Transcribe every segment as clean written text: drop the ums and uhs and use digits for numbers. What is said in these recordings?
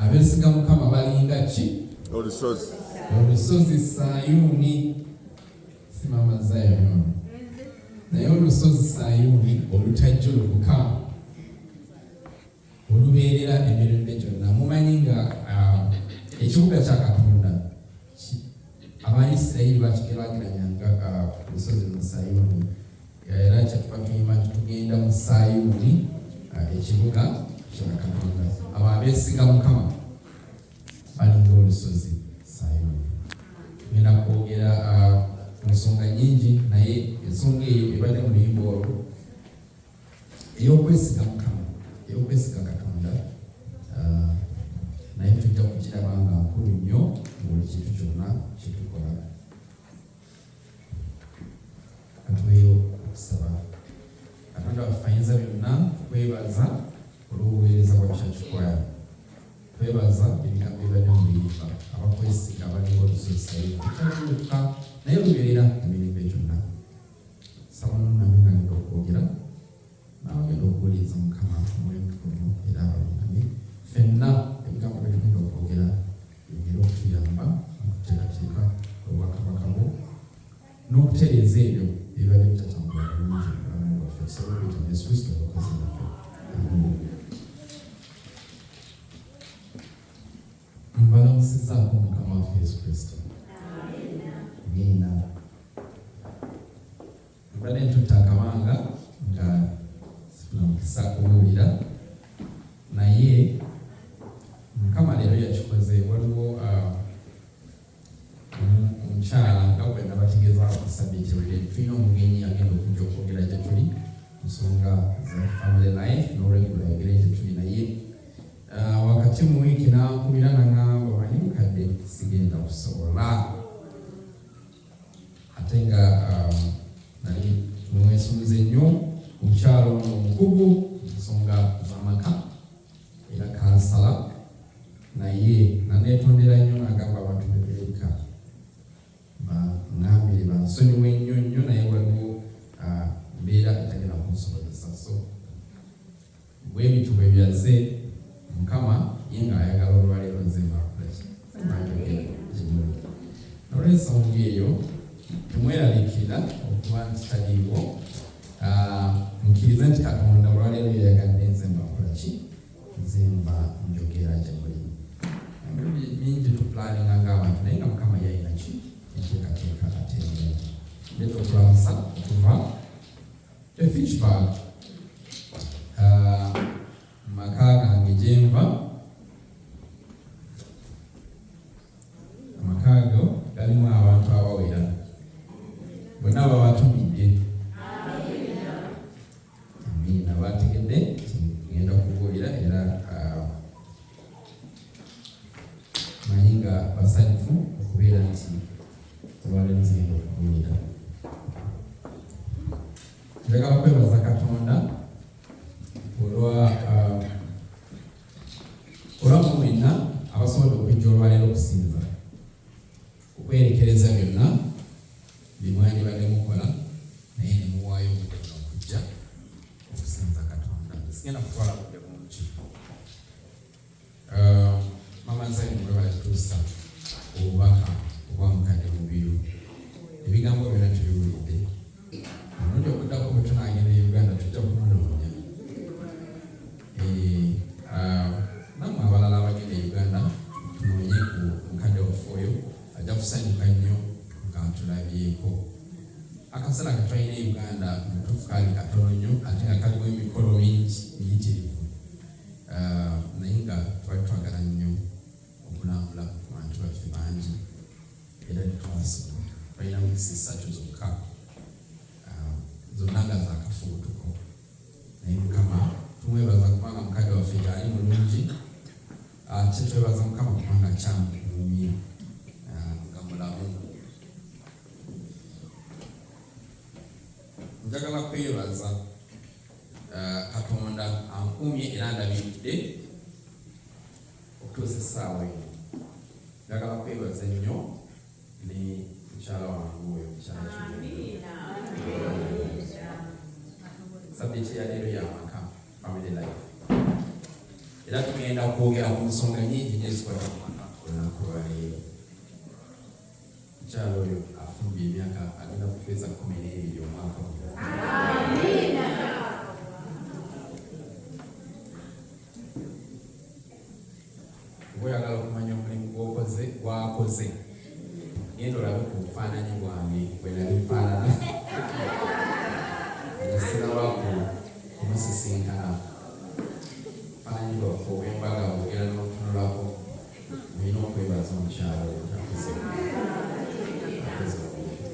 Abeesiga Mukama balinga ki? Olusozi. Olusozi Sayuuni. Si Maama Zion ono. Naye olusozi Sayuuni olutajjulukuka olubeerera emirembe gyonna. Mumanyi nga ekibuga kya Katonda Abaisirayiri bakigeraageranyanga ku lusozi mu Sayuuni. Era kyetuva tuyimba nti tugenda mu Sayuuni, ekibuga kya Katonda. Abo abeesiga Mukama balinga olusozi Sayuuni. Ngenda kwogera ku nsonga nnyingi, naye ensonga eyo ebadde mu luyimba olwo ey'okwesiga Mukama, ey'okwesiga Katonda, naye tujja kugiraba nga nkulu nnyo mu buli kintu kyonna kye tukola. Katuweeyo okusaba. Katonda waffe ayinza byonna, tukwebaza olw'obuweereza bwa Church Choir. Twebaza ebigambo ebibadde mu luyimba, abakwesiga balinga olusozi Sayuuni olutajjulukuka naye lubeerera emirembe gyonna. Nsaba n'onambe nga ngenda okwogera n'abagenda okuwuliriza Mukama Omwoyo Omutukuvu era abalungamye ffenna ebigambo bye tugenda okwogera byongere okutuyamba mu kuteekateeka obwakabaka bwo n'okutereeza ebyo ebibadde bitatambula bulungi mu bulamu bwaffe tusobole okuyita mu Yesu Kristo omulokozi waffe. Amiina. Mbalamusizaako Mukama waffe Yesu Kristo. Amiina. Mbadde ntutte akabanga nga sifuna mukisa kubuulira, naye Mukama leero yakikoze. Waliwo omukyala nga bwe nabategeezaako ku sabbiiti ewedde, tulina omugenyi agenda okujja okwogera gye tuli ku nsonga za family life n'olweggulo ayogere gye tuli, naye wakati mu wiiki n'ankubira n'aŋŋamba, omanyi mukadde, sigenda kusobola. Ate nga nali mwesunze nnyo omukyala ono omukugu mu nsonga z'amaka era kansala, naye naneetondera nnyo n'agamba abantu bebereka baŋŋambire bansonyiwe nnyo nnyo, naye waliwo mbeera etagenda kunsobozesa. So bwe bityo bwe byazze, Mukama ye ng'ayagala olwaleero nze mbakolaki mbanjogere gye muli. N'olw'ensonga eyo temweraliikirira okuba nti taliiwo. Mukkirize nti Katonda olwaleero yayagadde nze mbakolaki nze mba njogera gye muli. Emirundi mingi tupulaninga ng'abantu, naye nga Mukama yalina ki enteekateeka ate endala. Ndeeta okulamusa okuva e Fitchburg, mu maka gange gye nva. Amaka ago galimu abantu abawera, bonna babatumidde. Amiina. Bategedde nti ngenda kubuulira era manyi nga basanyufu okubeera nti olwaleero nzigenda okubuulira. Njagala kwebaza Katonda olwa olwammwe mwenna abasobodde okujja olwaleero okusinza, okwerekereza byonna bye mwandibadde mukola naye ne muwaayo obudde buno okujja okusinza Katonda. Sigenda kutwala budde bungi. Mama Zion, mwebale kutuusa obubaka obwa mukadde Mubiru. Ebigambo byonna tubiwulidde. Omulundi oguddako bwe tunaagenda e Uganda tujja kumunoonya. Nammwe abalala abagenda e Uganda tunoonye ku mukadde waffe oyo, ajja kusanyuka nnyo ng'atulabyeko. Akaseera ke twalina e Uganda mu butuufu kaali katono nnyo ate nga kalimu emikolo mingi miyitirivu. Naye nga twali twagala nnyo okulambula ku bantu baffe bangi era tetwasobola. Twalina wiiki ssatu zokka, zonna nga za kafubutuko. Naye Mukama tumwebaza kubanga mukadde waffe gyali mulungi, ate twebaza Mukama kubanga akyamukuumye nga mulamu. Njagala kwebaza Katonda ankuumye era andabiridde okutuusa essaawa eno. Njagala kwebaza nnyo ne mukyala wange oyo, mukyala Kiggundu. Sabbiiti ya leero ya maka, family life. Era tugenda kwogera ku nsonga nyingi nnyo ezikwata ku maka olunaku lwaleero. Mukyala oyo afumbye emyaka agenda kutuweza 12 omwaka guno. Oba oyagala okumanya omulimu gw'okoze gwakoze, genda olabe ku bufaananyi bwange bwe nali nfaanana nga sinnaba kumusisinkana. Obufaananyi bwaffe obw'embaga bw'ogenda n'obutunulako, olina okwebaza omukyala oyo nti akoze omulimu. Akoze omulimu.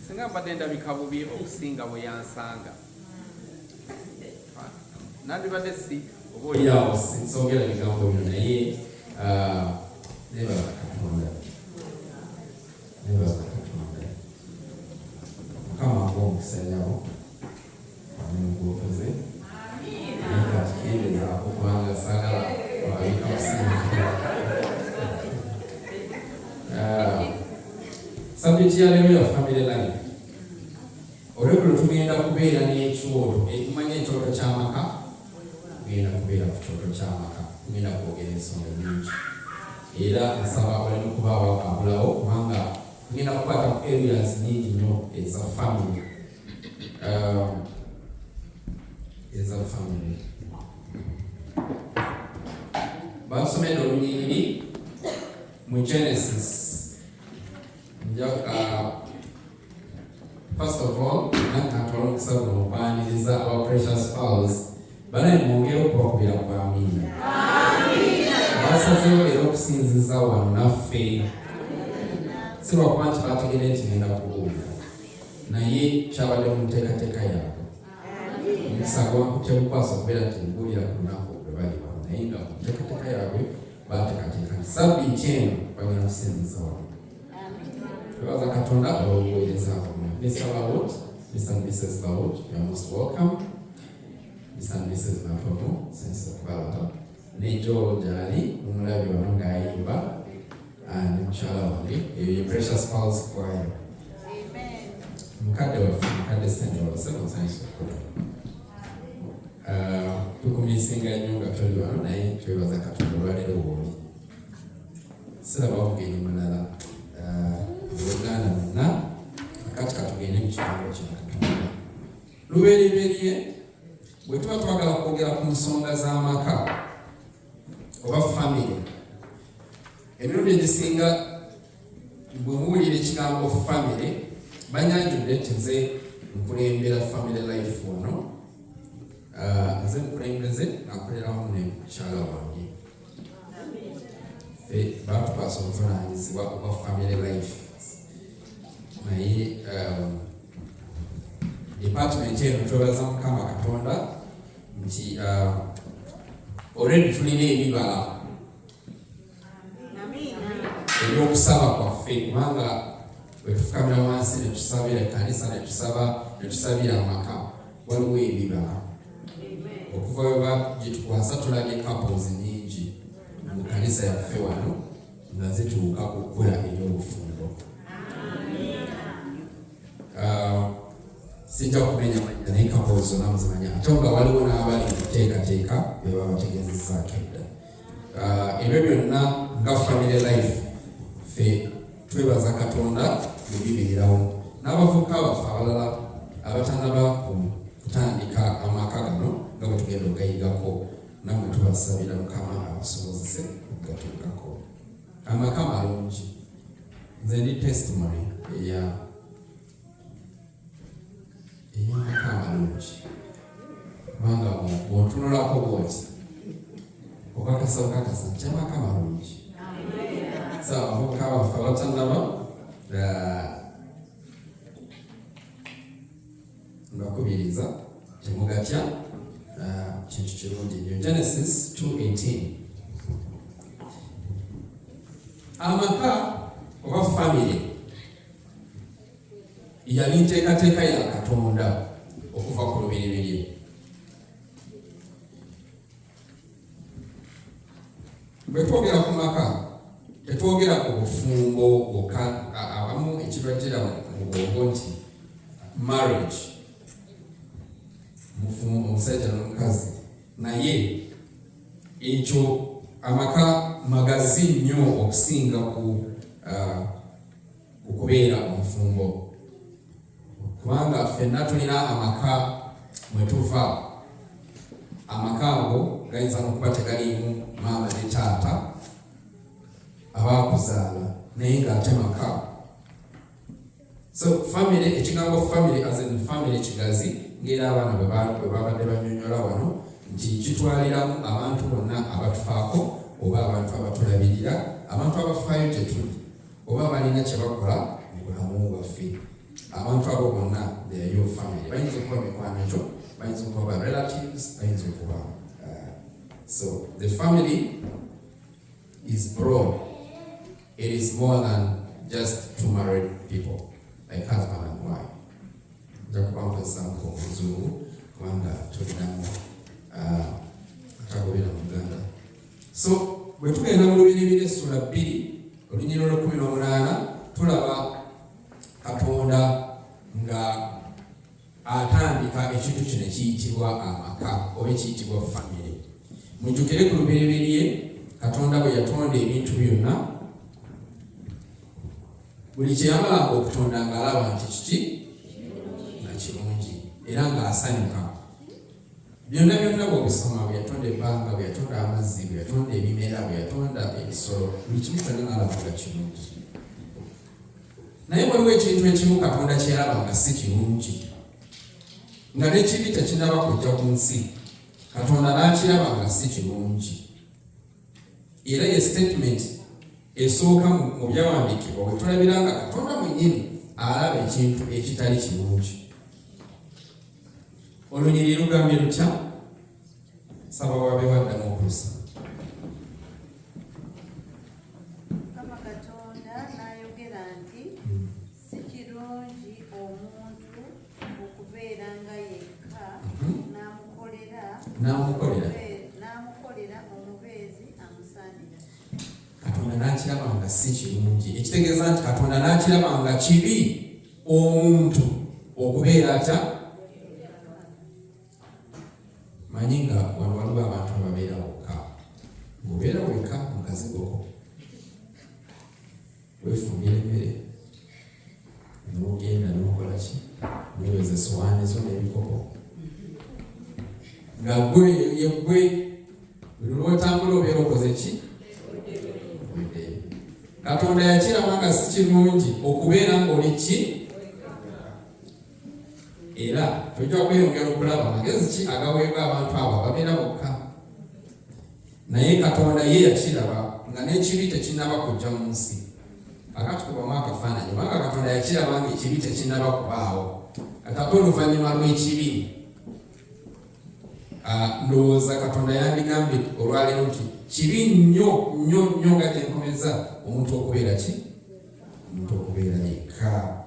Singa mbadde ndabika bubi okusinga bwe yansanga, nandibadde si oba oli awo soogera bigambo bino, naye nebaza Katonda, nebaza Katonda. Mukama akuwe omukisa nnyabo, omulimu gw'okoze, naye katukendezaako kubanga saagala olabika kusinga. Subject ya leero ya family life. Olweggulo tugenda kubeera n'ekyoto, mumanyi ekyoto ky'amaka? Tugenda kubeera ku kyoto ky'amaka, tugenda kwogera ensonga nnyingi, era nsaba waleme kubaawo abulawo kubanga tugenda kukwata ku areas nnyingi nnyo eza family. Eza family. Batusomedde olunyiriri mu Genesis. First of all, natwala omukisa guno okwaniriza our precious spouse. Banaye mwongere okubakubira ku amiina. Basazeewo leero okusinziza wano naffe. Si lwakuba nti bategedde nti ngenda kubuulira, naye kyabadde mu nteekateeka yaabwe. Omukisa gwankutte bukwasa okubeera nti mbuulira ku lunaku lwe bali wano, naye nga mu nteekateeka yaabwe baateekateeka nti sabbiiti eno bagenda kusinziza wano. Twebaza Katonda olw'obuweereza bwammwe. Mr. Lawot, Mr. and Mrs. Lawot, you are most welcome. Mr. and Mrs. Matovu, nsanyuse okubalaba. Ne Joel gy'ali, mumulabye wano ng'ayimba, ne mukyala wange. Eyo ye Precious Pearls Choir. Mukadde waffe, mukadde Sendawula, ssebo nsanyuse okukulaba. Tukumisinga nnyo nga toli wano, naye twebaza Katonda olwaleero w'oli. Sirabawo mugenyi mulala, abooluganda mwenna, kakati katugende mu kigambo kya Katonda. Lubereberye bwe tuba twagala kwogera ku nsonga z'amaka oba famire, emirundi egisinga bwe muwulira ekigambo famire, banyanjudde nti nze nkulembera family life wano. Nze mukulembeze, akolera wamu ne mukyala wange. Ffe batukwasa obuvunaanyizibwa obwa family life, naye department eno twebaza Mukama Katonda nti already tulina ebibala ebyokusaba kwaffe, kubanga bwe tufukamira wansi ne tusabira ekkanisa, ne tusaba, ne tusabira amaka, waliwo ebibala. Okuva we bagitukwasa tulabye couples nyingi mu kkanisa yaffe wano nga zituuka ku kkula ery'obufumbo. Sijja kumenya mannya, naye couples zonna muzimanya, ate nga waliwo n'abali mu kuteekateeka be babategeezezzaako edda. Ebyo byonna nga family life, ffe twebaza Katonda bwe bibeerawo. N'abavubuka baffe abalala abatannaba kutandika amaka gano nga bwe tugenda okugayigako, nammwe tubasabira Mukama abasobozese okugatuukako. Amaka malungi. Nze ndi testimony ey'amaka amalungi, kubanga bw'ontunulako bw'oti okakasa okakasa nti amaka malungi. So abavubuka baffe abatannaba, mbakubiriza temugatya, kintu kirungi nnyo. Genesis 2:18. Amaka oba famire yali nteekateeka ya Katonda okuva ku lubereberye. Bwe twogera ku maka tetwogera ku bufumbo bwokka. Abamu ekibajjira mu bwongo nti marriage, omusajja n'omukazi, naye Ekyo amaka magazi nnyo okusinga ku kubeera omufumbo, kubanga ffenna tulina amaka mwe tuva. Amaka ago gayinza nokuba tegaliimu maama ne taata abakuzaala, naye ng'ate maka. So family, ekigambo family as in family kigazi, ng'era abaana bwe babadde banyonyola wano nti kitwaliramu abantu bonna abatufaako oba abantu abatulabirira, abantu abafaayo gye tuli oba balina kye bakola mu bulamu bwaffe. Abantu abo bonna, they are your family. Bayinza okuba mikwano gyo, bayinza okuba ba relatives, bayinza okuba so the family is broad. It is more than just two married people, like husband and wife. Nja kuba nkozesamuko oluzungu kubanga tulinamu atagobera mu Uganda. So bwe tugenda mu Lubereberye essula 2, olunyiriri olw'e18, tulaba Katonda nga atandika ekintu kino ekiyitibwa amaka oba ekiyitibwa family. Mujjukire ku Lubereberye, Katonda bwe yatonda ebintu byonna, buli kye yamalanga okutonda ng'alaba nti kiki? Nga kirungi, era ng'asanyuka. Byonna byonna bw'obisoma, bwe yatonda ebbanga, bwe yatonda amazzi, bwe yatonda ebimera, bwe yatonda ebisolo, buli kimu kyonna n'alaba nga kirungi. Naye waliwo ekintu ekimu Katonda kye yalaba nga si kirungi, nga n'ekibi tekinaba kujja ku nsi. Katonda n'akiraba nga si kirungi, era ye statement esooka mu byawandiikibwa bwe tulabira nga Katonda mwennyini alaba ekintu ekitali kirungi. Olunyiriri lugambye lutya? Saba wabe waddamu okulusa. Mukama Katonda n'ayogera nti, "Si kirungi omuntu okubeeranga yekka." N'amukolera N'amukolera. N'amukolera omubeezi amusaanira. Katonda n'akiraba nga si kirungi, ekitegeeza nti Katonda n'akiraba nga kibi omuntu okubeera atya? Manyi nga wano waliwo abantu ababeera bokka. Ng'obeera wekka mu kazigoko, weefumbira emmere, n'ogenda n'okola ki, n'oyoza esowaani zo n'ebikopo, nga gwe yeggwe. Buli lwotambula obeera okoze ki? Oweddeyo. Katonda yakiraba nga si kirungi okubeera ng'oli ki? Era tojja kweyongera okulaba magezi ki agaweebwa abantu abo ababeera bokka. Naye Katonda ye yakiraba nga n'ekibi tekinnaba kujja mu nsi. Kakati kubamu akafaananyi, obanga Katonda yakiraba nga ekibi tekinnaba kubaawo, kati ate oluvannyuma lw'ekibi, ndowooza Katonda yandigambye olwaleero nti kibi nnyo nnyo nnyo nga gyenkomeza omuntu okubeera ki? Omuntu okubeera yekka.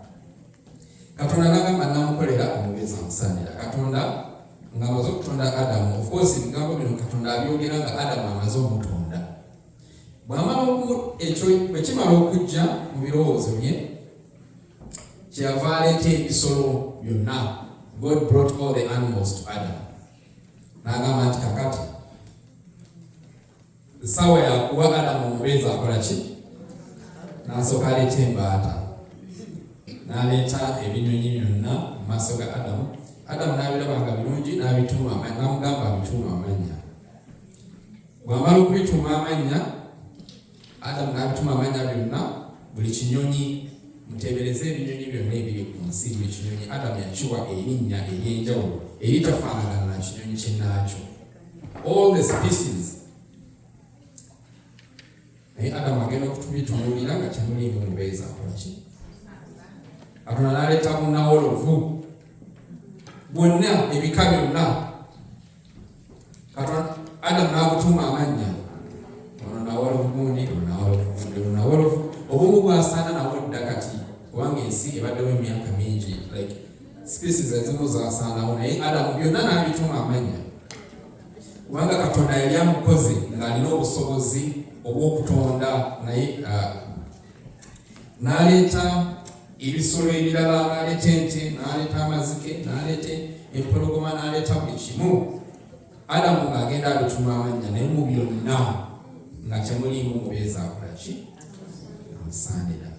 Katonda nagamba, "Namukolera omubeezi amusaanira." Katonda ng'amaze okutonda Adamu, of course ebigambo bino Katonda abyogera nga Adamu amaze omutonda. Bw'amala ekyo bwe kimala okujja mu birowoozo bye, kyeyava aleeta ebisolo byonna. God brought all the animals to Adam, n'agamba nti kakati essaawa yakuwa Adamu omubeezi akola ki? N'asooka aleeta embaata, n'aleeta ebinyonyi byonna mu maaso ga Adamu. Adamu n'abiraba nga birungi, n'abituuma amannya, n'amugamba abituuma amannya. Bw'amala okubituuma amannya, Adamu n'abituuma amannya byonna, buli kinyonyi. Muteebereze ebinyonyi byonna ebiri ku nsi, buli kinyonyi Adamu yakiwa erinnya ery'enjawulo eritafaanagana na kinyonyi kinnaakyo, all the species. Naye Adamu agenda okutubitunuulira nga temuliimu mubeezi akola ki? Katonda n'aleeta bunnawolovu bwonna, ebika byonna. Katonda Adamu n'abutuuma amannya: ono nawolovu gundi, ono nawolovu gundi, ono nawolovu. Obumu bwasaana nawo dda kati, kubanga ensi ebaddewo emyaka mingi, like species ezimu zasaanawo. Naye Adamu byonna n'abituuma amannya, kubanga Katonda yali amukoze ng'alina obusobozi obw'okutonda. Naye n'aleeta ebisolo ebirala, n'aleeta ente, n'aleeta amazike, n'aleeta empologoma, n'aleeta buli kimu. Adamu ng'agenda abituma amannya, naye mu byonna nga temuliimu mubeezi akola ki? Amusaanira.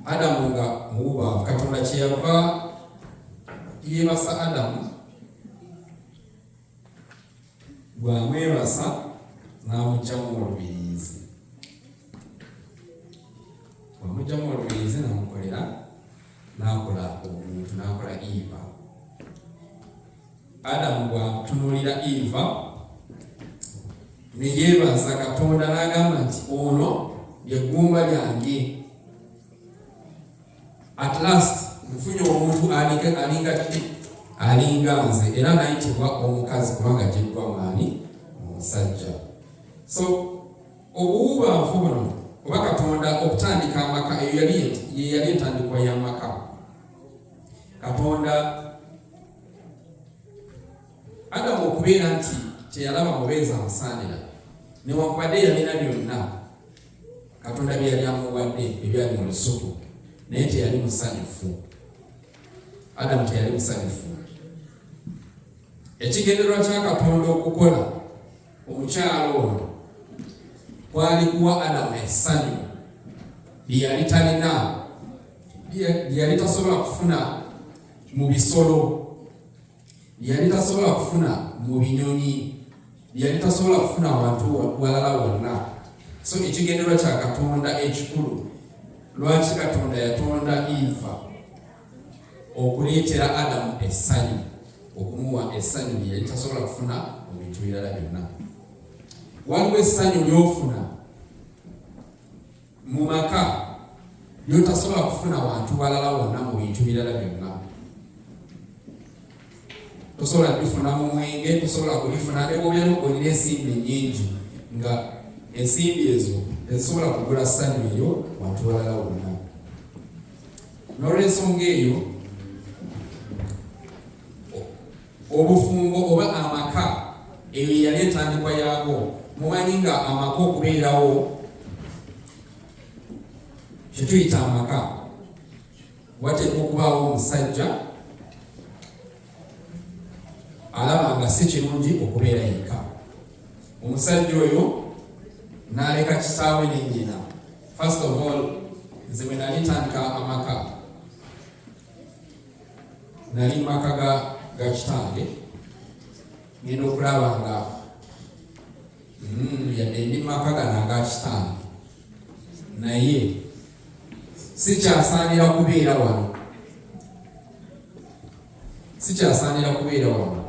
Adamu nga muwubaavu, Katonda kyeyava yeebasa Adamu, bw'amwebasa n'amuggyamu olubiriizi, bw'amuggyamu olubiriizi n'amukolera, n'akola omuntu, n'akola Eva. Adamu bw'atunuulira Eva ne yeebaza Katonda n'agamba nti, "Ono lyeggumba lyange, at last nfunye omuntu alinga ki? Alinga nze, era nayitibwa omukazi kubanga agiddwa maani? Omusajja." So obuwubaavu buno oba Katonda okutandika amaka, eyo yali ye yali entandikwa y'amaka. Katonda Adamu okubeera nti teyalaba mubeezi amusaanira, newankubadde yalina byonna Katonda bye yali amuwadde ebyali mu lusuku, naye teyali musanyufu. Adamu teyali musanyufu. Ekigendererwa kya Katonda okukola omukyalo ono kwali kuwa Adamu essanyu lye yali talina, lye yali tasobola kufuna mu bisolo, lye yali tasobola kufuna mu binyonyi, lye yali tasobola kufuna wantu walala wonna. So ekigendererwa kya Katonda ekikulu lwaki Katonda yatonda Eva, okuleetera Adamu essanyu, okumuwa essanyu lye yali tasobola kufuna mu bintu birala byonna. Waliwo essanyu ly'ofuna mu maka lyotasobola kufuna wantu walala wonna mu bintu birala byonna. Tosobola kulifuna mu mwenge, tosobola kulifuna ne bw'obeera olina ensimbi nnyingi, nga ensimbi ezo tezisobola kugula ssanyu eryo wantu walala wonna. N'olwensonga eyo, obufumbo oba amaka, eyo yali entandikwa yaabwo. Mumanyi nga amaka okubeerawo, kyetuyita amaka, wateekwa okubaawo omusajja alaba nga si kirungi okubeera yekka. Omusajja oyo n'aleka kitaawe ne nnyina. First of all, nze bwe nali ntandika amaka, nali maka ga kitange, ngenda okulaba nga yadde ndi maka gano aga kitange, naye sikyasaanira kubeera wano, sikyasaanira kubeera wano.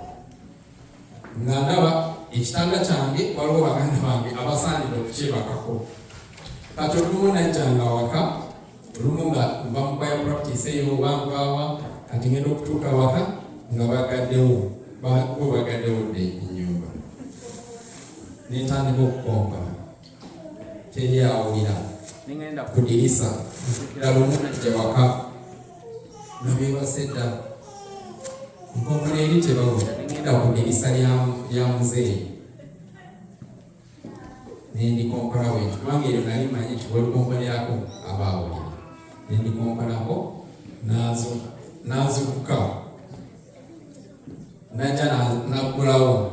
Nga ndaba ekitanda kyange, waliwo baganda bange abasaanidde okukyebakako. Kati olumu najjanga waka, olumu nga nva mu choir practice eyo oba nvaawa, kati ngenda okutuuka waka nga bagaddewo, bo bagaddewo dde ennyumba. Nentandika okukonkona, teri awulira. Nengenda ku dirisa. Nzukira lumu najja waka nga beebase dda, nkonkona eri tebawulira. Nengenda ku dirisa lya muzeeyi nendikonkona bwenti, kubanga eryo nali manyi nti bwolikonkonerako aba awulira. Nendikonkonako, nazukuka, najja naggulawo,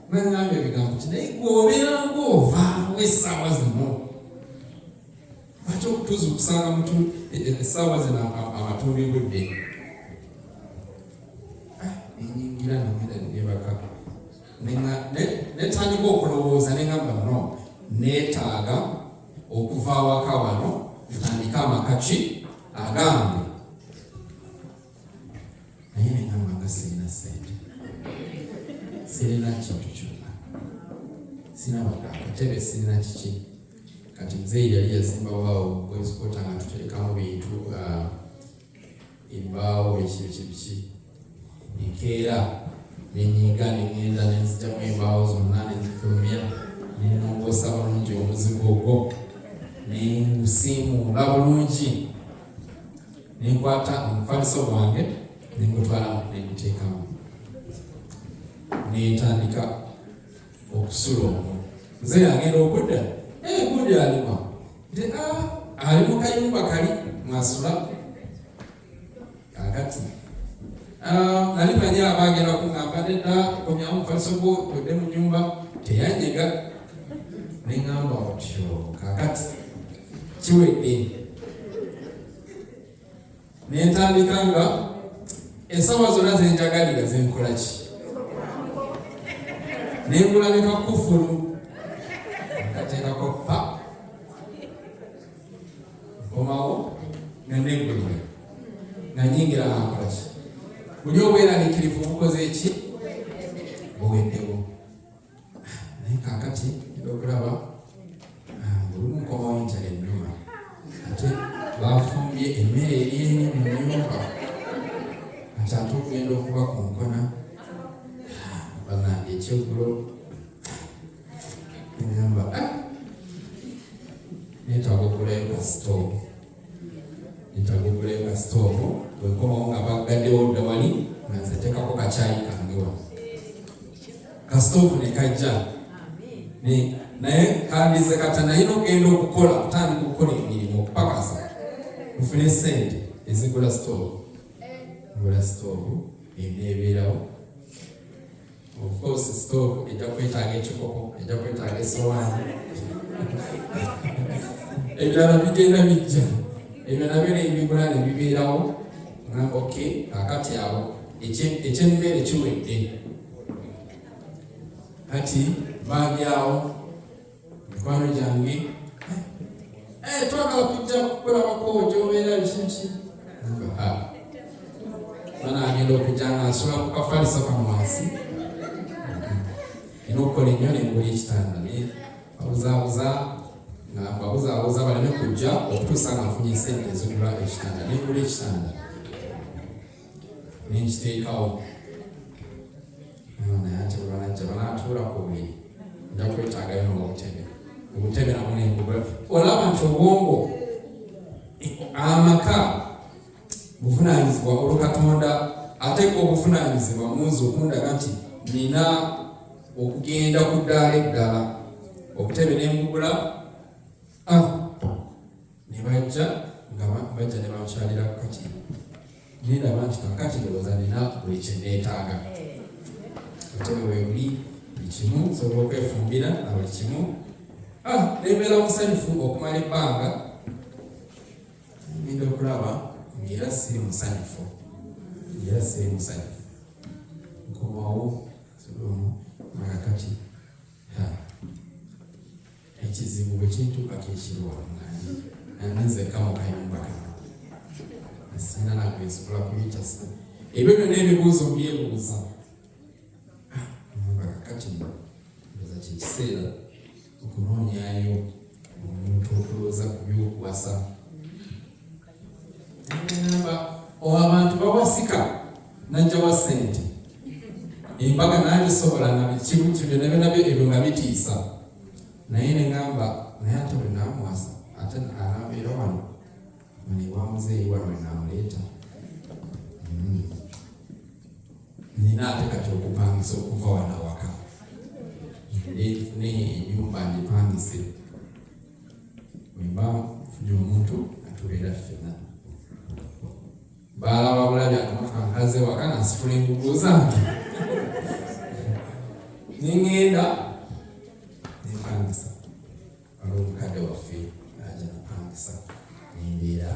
nangamba ebigambo ki, "Naye gwe obeera ng'ovaawo essaawa zino, lwaki okutuuza okusanga mutu essaawa zino amatumbi budde?" Nenyingira, nengenda nebaka, netandika okulowooza, neŋamba, "No, neetaaga okuva awaka wano ntandike amaka ki agange." Naye neŋamba nga sirina sente, sirina kintu kyonna, sirina wadde akatebe, sirina kiki. Kati muzeeyi yali yazimba waawo boys quarter nga tuterekamu bintu, embaawo, biki biki biki. Enkeera nenyiga, neŋŋenda nenzigyamu embaawo zonna, nenzifulumya, nenongoosa bulungi omuzigo ogwo, nengusiimuula bulungi, nenkwata omufaliso gwange nengutwala nenguteekamu, nentandika okusula omwo. Nze agenda okudda, gundi alima nti ali mu kayumba kali mwasula. Kakati Nali manyi aba agenda kuŋŋamba nedda, komyawo omufaliso gwo odde mu nnyumba. Teyanjega, ne ŋŋamba otyo kaakati kiwedde. Ne ntandika nga essaawa zonna ze njagalira ze nkola ki, ne ngula ne kakufulu nkateekako pa nkomawo nga neggulira nga nyingira nga nkola ki, buli obweraliikirivu bukoze ki, buweddewo. Naye kaakati ngenda okulaba olumu nkomawo enjala ennuma, ate bafumbye emmere eri eri mu nnyumba, ate ate okugenda okuba ku nkona bannange ekyeggulo ngamba neetaaga okugulayo ka sitoovu, neetaaga okugulayo ka sitoovu. Bwe nkomawo nga baggaddewo dda wali, nga nze nteekako kacaayi kange wano. Kasitoovu ne kajja naye kandize kata, naye n'okugenda okukola, kutandika okukola emirimu okupakasa nfune sente ezigula sitoovu. Ngula sitoovu eneebeerawo. Of course sitoovu ejja kwetaaga ekikopo, ejja kwetaaga essowaani, ebirala bigenda bijja. Ebyo nabyo nembigula ne bibeerawo. Ngamba okay, kakati awo ekyemmere kiwedde. Kati bandi awo mikwano gyange, twagala kujja kukulabako gyobeera biki. Bana agenda okujja nga nsula ku kafaliso kano wansi. Nina okukola ennyo nengula ekitanda, babuzaabuza nga mbabuzaabuza baleme kujja okutuusa nga nfunye esente ezigula ekitanda. Nengula ekitanda nenkiteekawo, naye ate bwe banajja banaatuula ku buliri, nja kwetaagayo n'obutebe. Obutebe nabwo nembugula. Olaba nti obwongo, amaka buvunaanyizibwa, olwo Katonda ateeka obuvunaanyizibwa mu nze okundaga nti nina okugenda ku ddaala eddala. Obutebe nembugula, ne bajja nga bajja ne bankyalira. Kati nendaba nti kakati ndowooza nina buli kye neetaaga, obutebe bwe buli, buli kimu nsobola okwefumbira na buli kimu. Nembeera musanyufu okumala ebbanga. Ngenda okulaba ng'era siri musanyufu, ng'era siri musanyufu. Nkomawo nga kati ekizibu bwe kintuukako ekiro wano nga ndi nzekka mu kayumba kano, sina nagwe nsobola kuyita. Ebyo byonna ebibuuzo mbyebuuza. Nga kakati nno ndowooza kyekiseera okunoonyayo omuntu, okulowooza ku by'okuwasa. Ngamba abantu bawasika najjawa ssente, embaga nangisobola nga bikibu byonna byonna ebyo nga bitiisa. Naye ne ŋŋamba, naye ate bwe naamuwasa, ate anaabeera wano wano ewa muzeeyi wano we naamuleeta? Nina ate kati okupangisa okuva wano awaka, nfune ennyumba ngipangise, bwemba nfunye omuntu atubeera ffena. Baalaba bulabi akamotoka nkaze waka nga nsitula engugu zange, neŋŋenda nempangisa. Waliwo omukadde waffe aja napangisa, nembeera.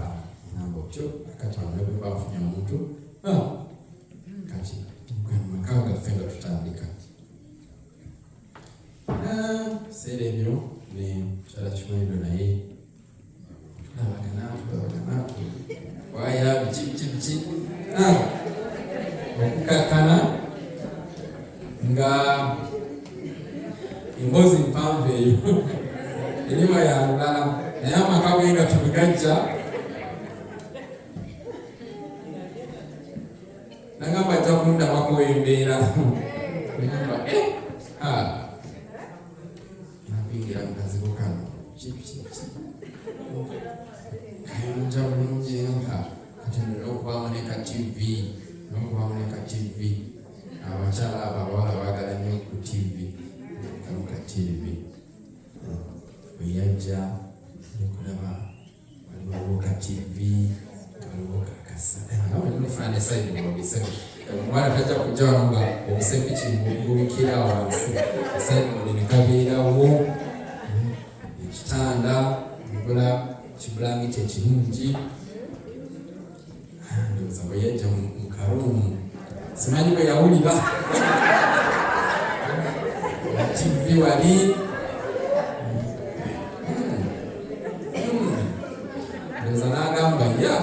Ngamba otyo akati wano nebwemba nfunye omuntu, kati maka gaffe nga tutandika. Biseera ebyo ne mukyala Kiwendo naye tulabagana, tulabagana, waya biki biki biki, okukakkana nga emboozi mpanvu eyo eriwa ya lulala. Naye amaka bwe nga tubigajja, nagamba ajja kundabako embeera. Nagamba nakuyingira mu kazigo kano kayonja bulungi nka kati nina okubaamu ne ka TV, n'okubaamu ne ka TV. Abakyala abo abawala baagala nnyo ku TV, kamu ka TV. Bwe yajja nekulaba waliwo ka TV, waliwo kakasa. Omuwala tajja kujja wano nga obusepiki bubikira wansi, sideboard ne kabeerawo, ekitanda ngula kibulangiti ekirungi. Ndowooza bwe yajja mu karuumu simanyi bwe yawulira TV wali. Ndowooza n'agamba, ya,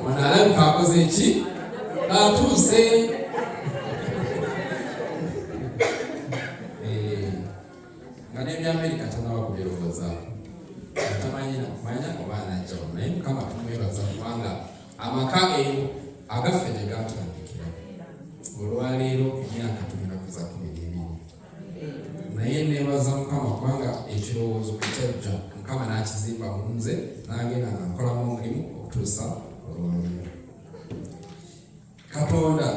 ono alabika akoze ki, atuuse. Nga n'ebyamerika tanaba kubirowoozaako, tamanyi nakumanya oba anajjawo. Naye Mukama tumwebaza kubanga amaka eyo agaffe gye gatandikira, olwaleero emyaka tugenda kuza 12. Naye nebaza Mukama kubanga ekirowoozo ekyajja, Mukama n'akizimba mu nze, n'agenda nga nkolamu omulimu okutuusa olwaleero. Katonda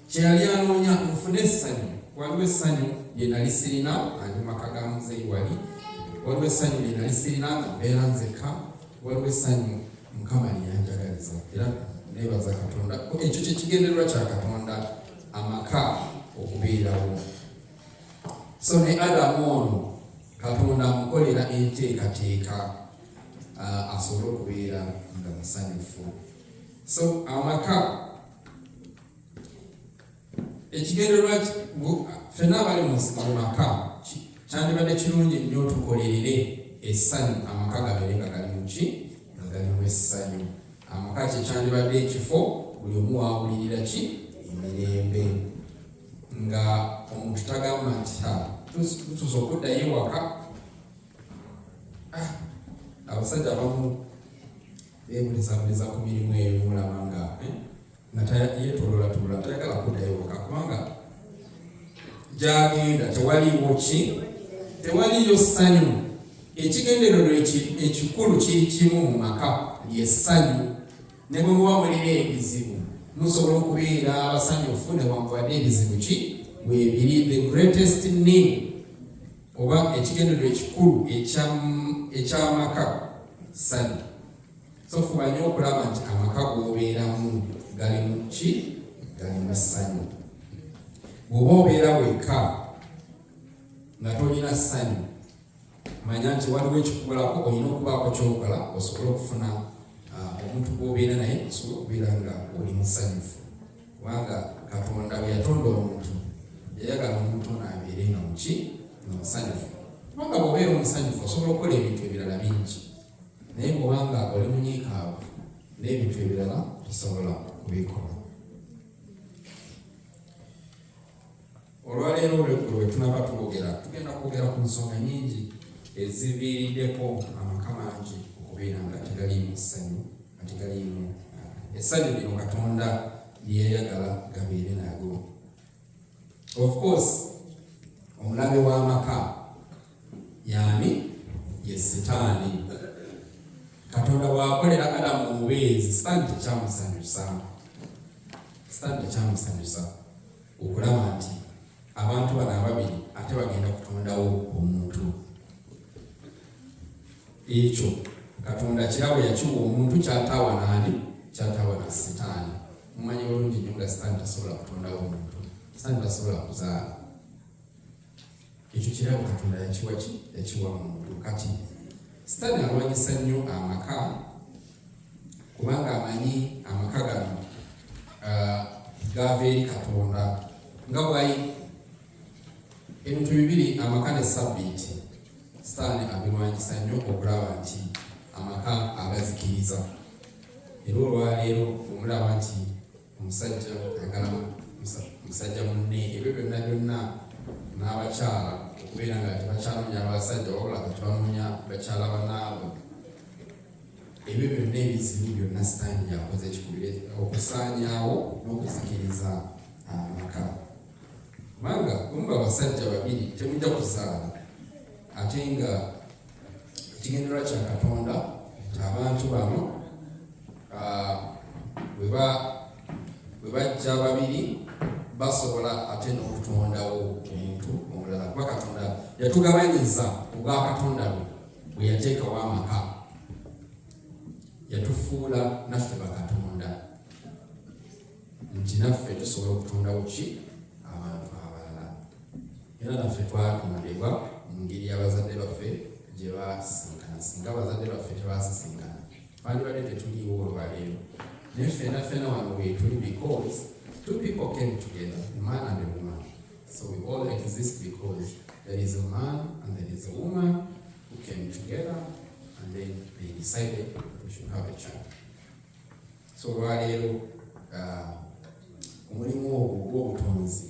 kyeyali anoonya nfune essanyu. Waliwo essanyu lye nali sirina nga ndi maka ga muzeeyi wali, waliwo essanyu lye nali sirina nga mbeera nzekka, waliwo essanyu Mukama lyeyanjagaliza, era nebaza Katonda. Ekyo kyekigendererwa kya Katonda, amaka okubeerawo. So ne Adamu ono Katonda amukolera enteekateeka asobole okubeera nga musanyufu. So amaka ekigendererwa, ffenna abali mu maka, kyandibadde kirungi nnyo tukolerere essanyu, amaka gabeere nga gali muki, nga galimu essanyu. Amaka kyekyandibadde ekifo buli omu wawulirira ki, emirembe, nga omuntu tagamba nti tutuza okuddayo ewaka. Abasajja abamu beebulizabuliza ku mirimu eyo, mulaba nga nga yeetoloolatoola, tayagala kuddayo waka kubanga gyagenda tewaliiwo ki, tewaliyo ssanyu. Ekigendererwa ekikulu kiri kimu mu maka, lyessanyu. Ne bwe muba mulina ebizibu, musobola okubeera abasanyufu newankubadde ebizibu ki weebiri. The greatest need oba ekigendererwa ekikulu eky'amaka ssanyu. So fuba nnyo okulaba nti amaka g'obeeramu gali mu ki, gali mu ssanyu. Bw'oba obeera wekka nga tolina ssanyu, manya nti waliwo ekikubulako, olina okubaako kyokola osobole okufuna omuntu gw'obeera naye, osobole okubeera nga oli musanyufu. Kubanga Katonda bwe yatonda omuntu, yayagala omuntu ono abeere nga muki, nga musanyufu. Kubanga bw'obeera omusanyufu osobola okukola ebintu ebirala bingi, naye bw'obanga oli munyiikaavu n'ebintu ebirala tosobola kubikola. Olwaleero olweggulo bwe tunaba twogera, tugenda kwogera ku nsonga nyingi eziviiriddeko amaka mangi okubeera nga tegaliimu ssanyu, nga tegaliimu essanyu lino Katonda lyeyayagala gabeere nago. Of course, omulabe w'amaka yaani ye Sitaani. Katonda bw'akolera Adamu omubeezi, Sitaani tekyamusanyusa. Sitaani tekyamusanyusa okulaba nti abantu bano ababiri ate bagenda kutondawo omuntu. Ekyo Katonda kirabo yakiwa omuntu kyataawa naani, kyataawa na Sitaani. Mumanyi bulungi nnyo nga Sitaani tasobola kutondawo omuntu, Sitaani tasobola kuzaala. Ekyo kirabo Katonda yakiwa ki, yakiwa muntu. Kati Sitaani alwanyisa nnyo amaka kubanga amanyi amaka gano gava eri Katonda. Nga bwayi ebintu bibiri, amaka ne sabbiiti, Sitaani abirwanyisa nnyo okulaba nti amaka agazikiriza. Era olwaleero omulaba nti omusajja ayagala musajja munne, ebyo byonna byonna, n'abakyala okubeera nga tebakyanoonya abasajja wabula kati banoonya bakyala banaabwe. Ebyo byonna ebizibu byonna Sitaani yakoze ekikubire okusaanyaawo n'okuzikiriza amaka. Kubanga bwemuba abasajja babiri temujja kuzaala, ate nga ekigendererwa kya Katonda nti abantu bano bwe bajja babiri basobola ate n'okutondawo omuntu omulala. Kuba Katonda yatugabanyiza obwakatonda bwe bwe yateekawo amaka, yatufuula naffe bakatonda. Nti naffe tusobola okutondawo ki? Abantu abalala. Era naffe twatondebwa mu ngeri abazadde baffe gye basisinkana. Singa abazadde baffe tebasisinkana, twandibadde tetuliiwo olwaleero. Naye ffenna ffenna wano weetuli because two people came together, a man and a woman. So we all exist because there is a man and there is a woman who came together and then they decided we should have a child. So olwaleero omulimu ogwo ogw'obutonzi,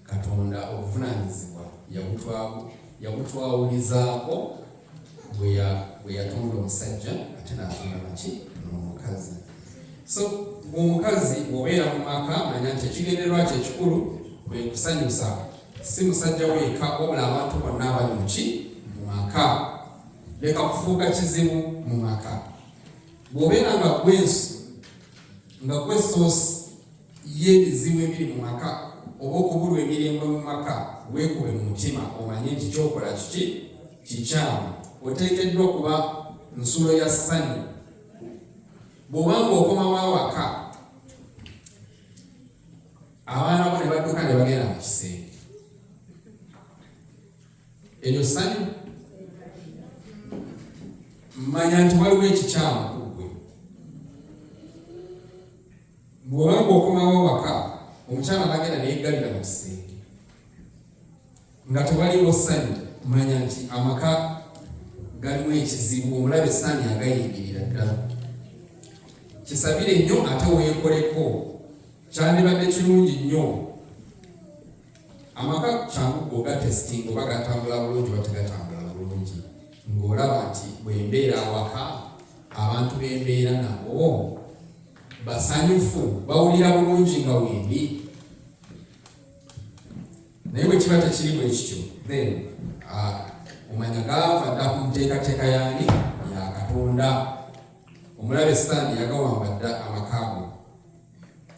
Katonda obuvunaanyizibwa yabutwawulizaako bwe yatonda omusajja ate n'atonda naki? N'omukazi. So omukazi bw'obeera mu maka, manya nti ekigendererwa kye ekikulu kwe kusanyusa si musajja weeka, wabula abantu bonna abali muki? Mu maka. Leka kufuuka kizibu mu maka. Bw'obeera nga gwe source y'ebizibu ebiri mu maka oba okubulwa emirembe mu maka, weekube mu mutima omanye nti kyokola kiki? Kikyamu. Oteekeddwa kuba nsulo ya ssanyu. Bw'oba ng'okomawo awaka, abaana bo ne badduka ne bagenda mu kisenge, eryo ssanyu? Manya nti waliwo ekikyamu ku ggwe. Bw'oba ng'okomawo waka, omukyala nagenda neyeggalira mu kisenge nga tewaliwo ssanyu, manya nti amaka galimu ekizibu. Omulabe Sitaani agayingirira ddala. Kisabire nnyo ate weekoleko. Kyandibadde kirungi nnyo. Amaka kyangu ogatestinga oba gatambula bulungi oba tegatambula bulungi, ng'olaba nti bwembeera awaka, abantu bembeera nabo basanyufu, bawulira bulungi nga wendi. Naye bwe kiba tekiri bwe kityo, then omanya gaava dda ku nteekateeka yaani? Ya Katonda. Omulabe Sitaani yagawamba dda amaka ago.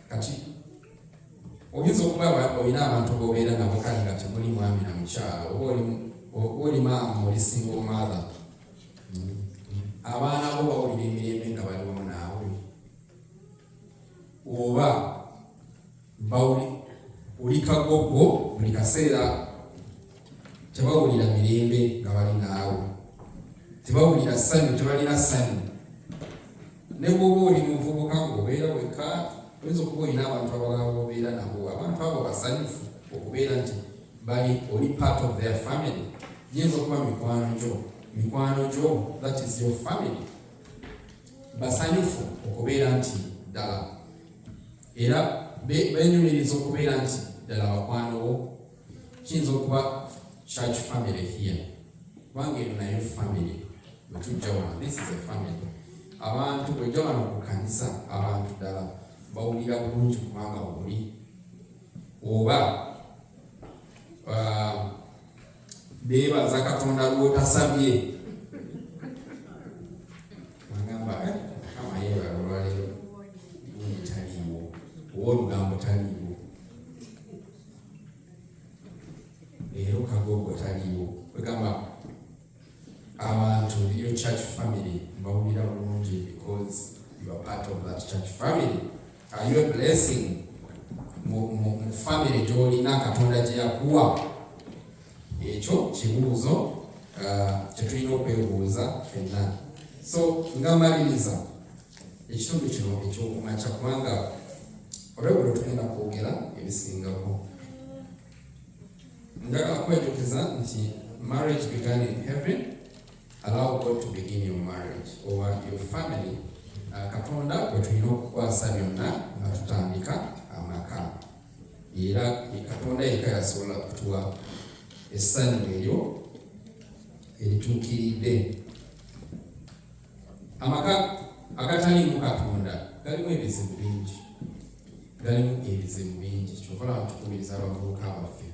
Kati oyinza okuba olina abantu bobeera nabo, kale nga temuli mwami na mukyala, oba oli maama, oli single mother, abaana bo bawulira emirembe nga bali wamu naawe, oba oli kagogo buli kaseera, tebawulira mirembe nga bali naawe, tebawulira ssanyu, tebalina ssanyu? Ne bw'oba oli muvubuka ng'obeera wekka, oyinza okuba olina abantu abalala bobeera nabo. Abantu abo basanyufu okubeera nti bali oli part of their family? Giyinza okuba mikwano gyo. Mikwano gyo, that is your family. Basanyufu okubeera nti ddala era benyumiriza okubeera nti ddala bakwano bo? Kiyinza okuba church family here, kubanga eno nayo family. Bwe tujja wano, this is a family. Abantu bwejja wano ku kanisa, abantu ddala bawulira bulungi kubanga oli, oba beebaza Katonda lwotasabye? Agamba, "Eh, Mukama yeebala, olwaleero gundi taliiwo, oba olugambo taliiwo, leero kagogo taliiwo." Wegamba abantu, your church family bawulira bulungi because you are part of that church family? Are you a blessing mu family gy'olina, Katonda gye yakuwa? Ekyo kibuuzo kyetulina okwebuuza ffenna. So nga maliriza ekitundu kino ekyokumakya, kubanga olweggulo tugenda kwogera ebisingako, njagala kwejukiza nti marriage began in heaven. Allow God to begin your marriage or your family. Katonda gwe tulina okukwasa byonna nga tutandika amaka, era Katonda yekka yasobola kutuwa essanyu eryo erituukiridde. Amaka agataliimu Katonda galimu ebizibu bingi, galimu ebizibu bingi. Kyova laba tukubiriza abavubuka baffe,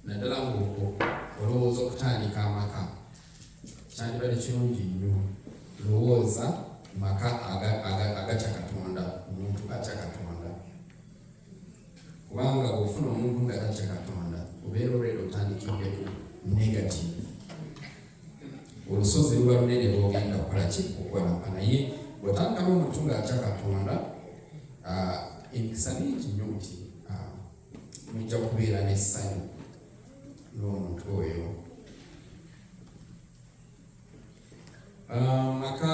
naddala ngaokwo olowooza okutandika amaka, kyandibadde kirungi nnyo lowooza maka agatya Katonda, omuntu atya Katonda, kubanga bw'ofuna omuntu nga tatya Katonda, obeera olwera otandikidde ku negative. Olusozi luba lunene lwogenda kukola ki? Okuwalampa. Naye bw'otandika n'omuntu ng'atya Katonda, Emikisa mingi nnyo nti mujja kubeera n'essanyu n'omuntu oyo. Maka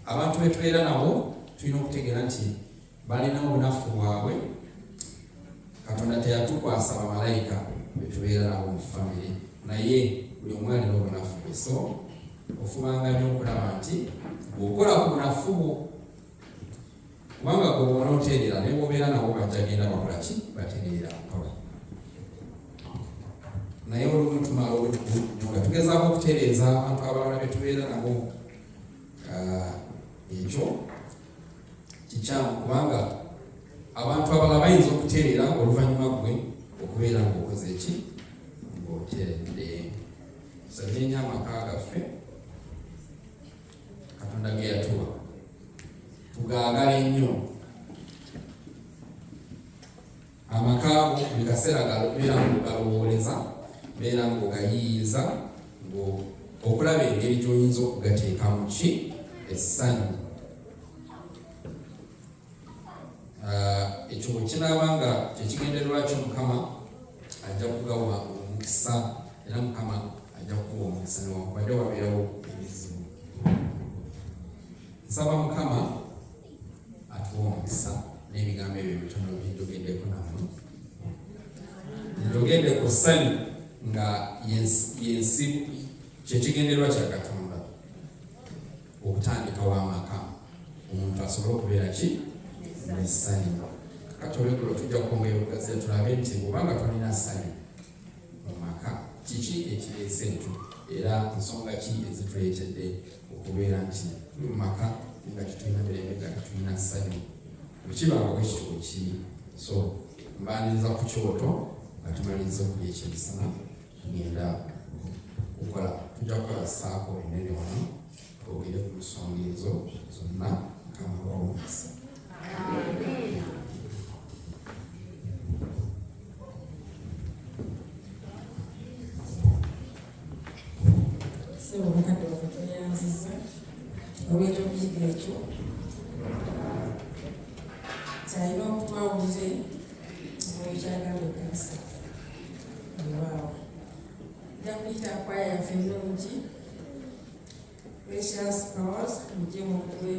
abantu betubeera nabo tulina okutegeera nti balina obunafu bwabwe. Katonda teyatukwasa bamalayika betubeera nabo mu famire, naye buli omu alina obunafu bwe. So ofubanga nnyo okulaba nti bw'okola ku bunafu bwo, kubanga gwe bw'ona otereera naye bw'obeera nabo bajja genda bakola ki, batereera mpola. Naye olumu tumala obudde nnyo nga tugezaako okutereeza abantu abalala be tubeera nabo. Ekyo kikyamu, kubanga abantu abalala bayinza okutereera oluvannyuma ggwe okubeera ng'okoze ki, ng'oteredde. Tusabire nnyo amaka gaffe Katonda ge yatuwa, tugaagale nnyo amaka ago. Buli kaseera beera ng'ogalowooleza, beera ng'ogayiiyiza, okulaba engeri gy'oyinza okugateekamu ki, essanyu. Ekyo bwe kinaaba nga kyekigendererwa kyo, Mukama ajja kugawa omukisa, era Mukama ajja kukuwa omukisa newankubadde wabeerawo ebizibu. Nsaba Mukama atuwa omukisa n'ebigambo ebyo ebitono byenjogeddeko nammwe. Njogedde ku ssanyu nga yensi kyekigendererwa kya Katonda okutandikawo amaka, omuntu asobole okubeera ki, nessanyu. Kati olweggulo tujja kwongera okugaziya tulabe nti bwobanga tolina ssanyu mu maka, kiki ekireese ekyo, era nsonga ki ezituleetedde okubeera nti tuli mu maka nga tetulina mirembe, nga tetulina ssanyu. Bwekibanga bwe kityo bwe kiri, so mbaniriza ku kyoto nga tumaliriza okulya ekyemisana. Tugenda kukola, tujja kukola saako enene wano twogere ku nsonga ezo zonna. Mukama abawe omukisa. Ssebo mukadde waffe, tweyanzizza olw'ekyokuyiga ekyo kyalina okutwawulire omwoyo kyagamba ekkanisa. Weewaawo, nja kuyita kwaya yaffe ennungi, Precious Powers, mujje mukube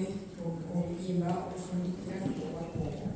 oluyimba olufundikira obubaka obwo.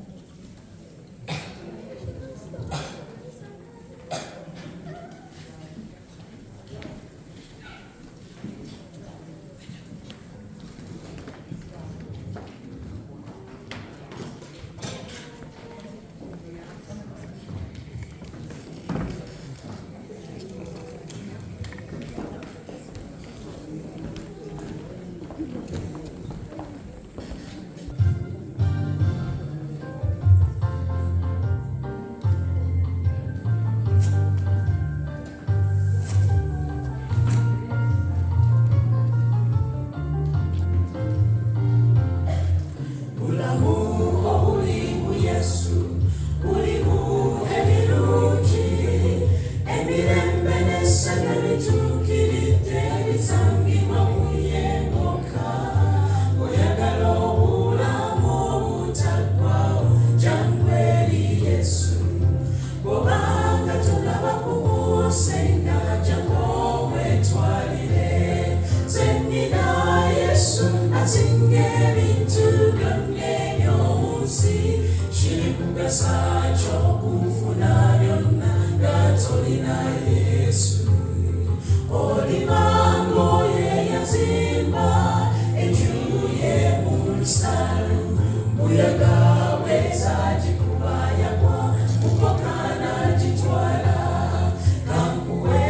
Bulamu obuli mu Yesu bulimu ebirungi, emirembe n'essanyu ebituukiridde bisangibwa mu ye mwokka. Oyagala obulamu obutaggwaawo, jangu eri Yesu. Bw'obanga tonaba kumusenga, jangu omwetwalire. Nze nnina Yesu asinga ebintu byonna eby'omu nsi. Kirikugasa ky'okufuna byonna nga tolina Yesu? Oliba ng'oyo eyazimba enju ye mu lusalo, muyaga bweza gikuba yagwa, mukoka n'agitwala. Kankuwe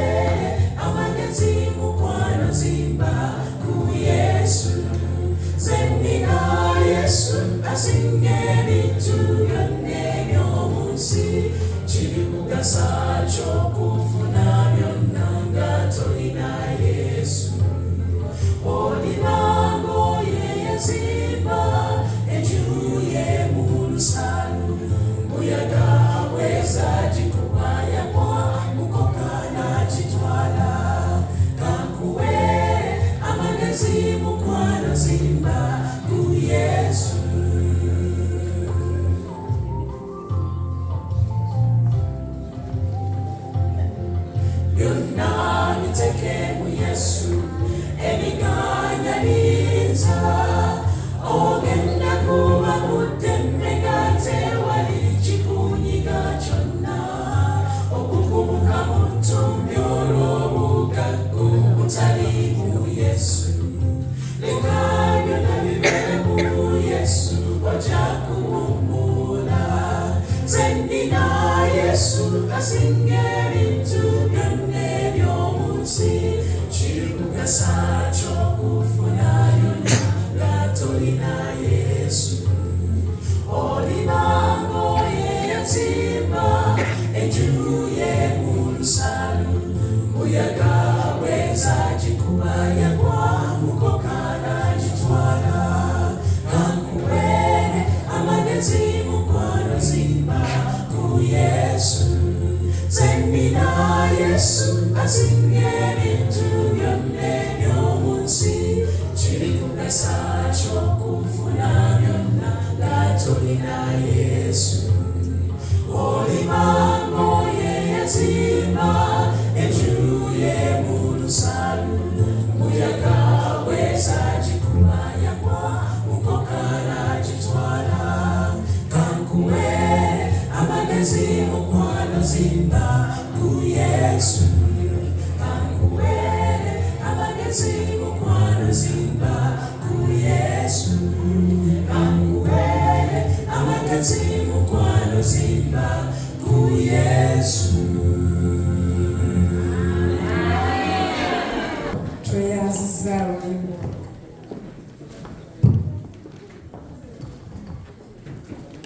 amagezi, mukwano, zimba ku Yesu. Nze nnina Yesu asinga ebintu byonna eby'omu nsi. Kirikugasa ky'okufuna byonna nga tolina Yesu? Oliba ng'oyo eyazimba enju ye mu lusalo, muyaga bweza gikuba yagwa, mukoka n'agitwala. Kankuwe amagezi, mukwano, zimba ku Yesu. Bweza gikuba yagwa mukoka n'agitwala. Kankuweere amagezi mukwano, zimba ku Yesu. Nze nnina Yesu asinga ebintu byonna eby'omu nsi. Kirikugasa ky'okufuna byonna nga tolina Yesu? Oliba ng'oyo eyazimba enju ye mu lusalu, muyaga bweza gikuba yagwa mukoka n'agitwala. Kankuweere amagezi mukwano, zimba ku Yesu. Kankuweere amagezi mukwano, zimba ku Yesu. Kankuweere amagezi mukwano, zimba ku Yesu. Tweyanziza oluyimba.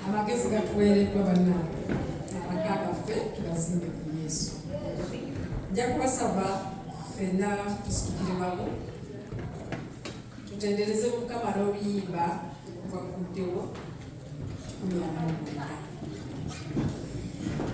Amagezi gatuweereddwa bannange, amaka gaffe tugazimbe ku Yesu. Nja kubasaba ffenna tusitukire wamu tutendereze Mukama n'oluyimba lwakuddewo 149.